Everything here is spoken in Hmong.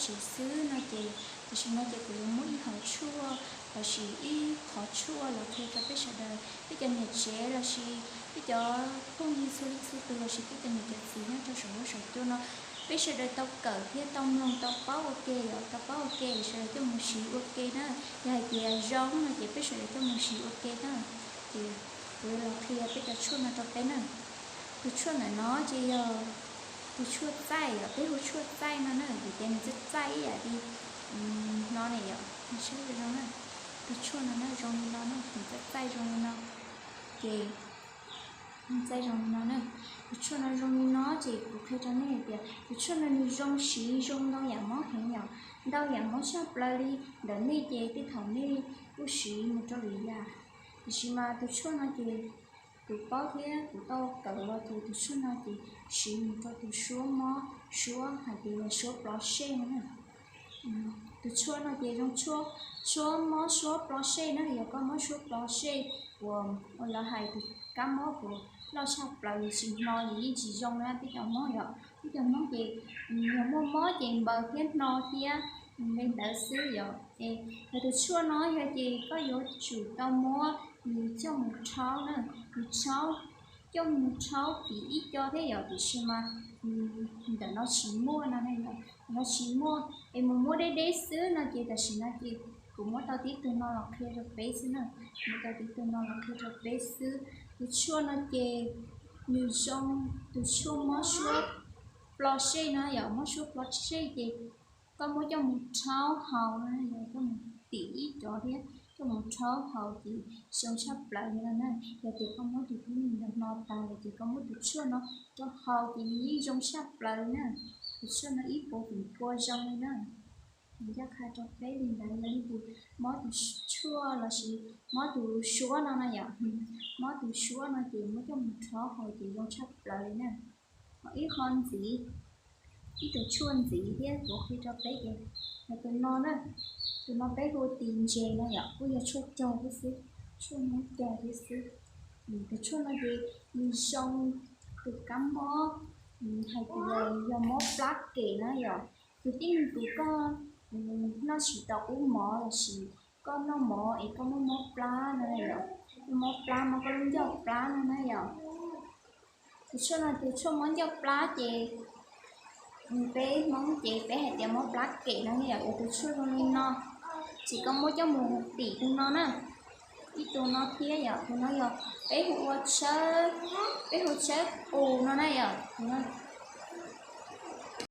siv xwb no ces tam sim no ces kuv yuav muab ib hom tshuaj lossis ib qhov tshuaj los qhia rau peb sawv daws, peb cov niam tsev lossis peb cov phooj ywg txhua leej txhua tus lossis peb cov niam cov txiv nyob rau saum huab saum cua no, peb sawv daws tau kawm thiab tau mloog tau paub ua ke, yog tau paub ua ke sawv daws coj mus siv ua ke na. Yog hais tias zoo no ces peb sawv daws coj mus siv ua ke na. Ces kuv yuav los qhia peb cov tshuaj no rau peb na. Tus tshuaj ntawm no ces yog tus tshuaj txaij, yog peb hu tshuaj txaij no na, vim tias nws txaij txaij ib yam li no ne yom. Saib zoo na, tus tshuaj no na zoo li no na, nws txaij txaij zoo li no. Ces txaij zoo li no na, tus tshuaj no zoo li no ces kuv qhia rau nej hais tias tus tshuaj no nws zoo siv zoo ntau yam mob heev yom, ntau yam mob tshaj plaws li. Ntawm nej ces tej thaum nej kuj siv mus rau lwm yam, tiam sis mas tus tshuaj no ces kuv paub thiab kuv tau kawm los ces tus tshuaj no ces siv mus rau tus suab mob, suab hais tias yog suab plov sej no na. Tus tshuaj no ces zoo tshuaj, suab mob suab plov sej na, yog koj mob suab plov sej uas, uas lawv hais tus kab mob puas loj tshaj plaws tsis hno ces yeej tsis zoo na. Peb cov mob yom, peb cov mob ces yog muaj mob ces npaws thiab hno thiab li ntawd xwb yom. Ces yog tus tshuaj no yog ces koj yuav tsum tau muab nws coj mus rhaub na, nws rhaub, coj mus rhaub tim ib co thiab yom, tiam sis mas ntawm no tsis muaj no na yom, no tsis muaj es mus muab deb deb xwb no ces tam sim no ces kuv muab tau tib tug no los qhia rau peb xwb na, muab tau tib tug no los qhia rau peb xwb. Tus tshuaj no ces nws zoo, tus tshuaj mob suab plov sej no yom, mob suab plov sej ces koj muab coj mus rhaub haus na, yog coj mus tim ib co thiab coj mus rhaub haus ces zoo tshaj plaws li no na. Yog tias koj muab tus tib neeg ntawd hno tas lawm ces koj muab tus tshuaj no rau haus ces nws yeej zoo tshaj plaws li na. Tus tshuaj no ib puas feem pua zoo li na. Kuv ncaj qha rau peb li ntawd, yog leej twg mob tus tshuaj lossis mob tus suab no na yom, mob tus suab no ces muab coj mus rhaub haus ces zoo tshaj plaws li na. Ho ib qho ntxiv, ib tug tshuaj ntxiv thiab kuv qhia rau peb ces yog tus no na, tus no peb hu tis ntses no yom, kuj yog tshuaj cog thiab xwb, tshuaj mob cog thiab xwb. Tus tshuaj no ces nws zoo tus kab mob, hais tias yog mob plab kem na yom, tus tib neeg tus koj noj tsis tau ub mov lossis koj noj mov es koj muaj mob plab no na yom, mob plab, mob koj lub ncauj plab no na yom. Tus tshuaj no tus tshuaj mob ncauj plab ces peb Hmoob ces peb hais tias mob plab kem no na yom. Yog tus tshuaj zoo li no ces koj muab coj mus tim tus no na, ib tug no thiab yom, tus no yog peb hu ua tshawb, peb hu tshawb qus no na yom, tus no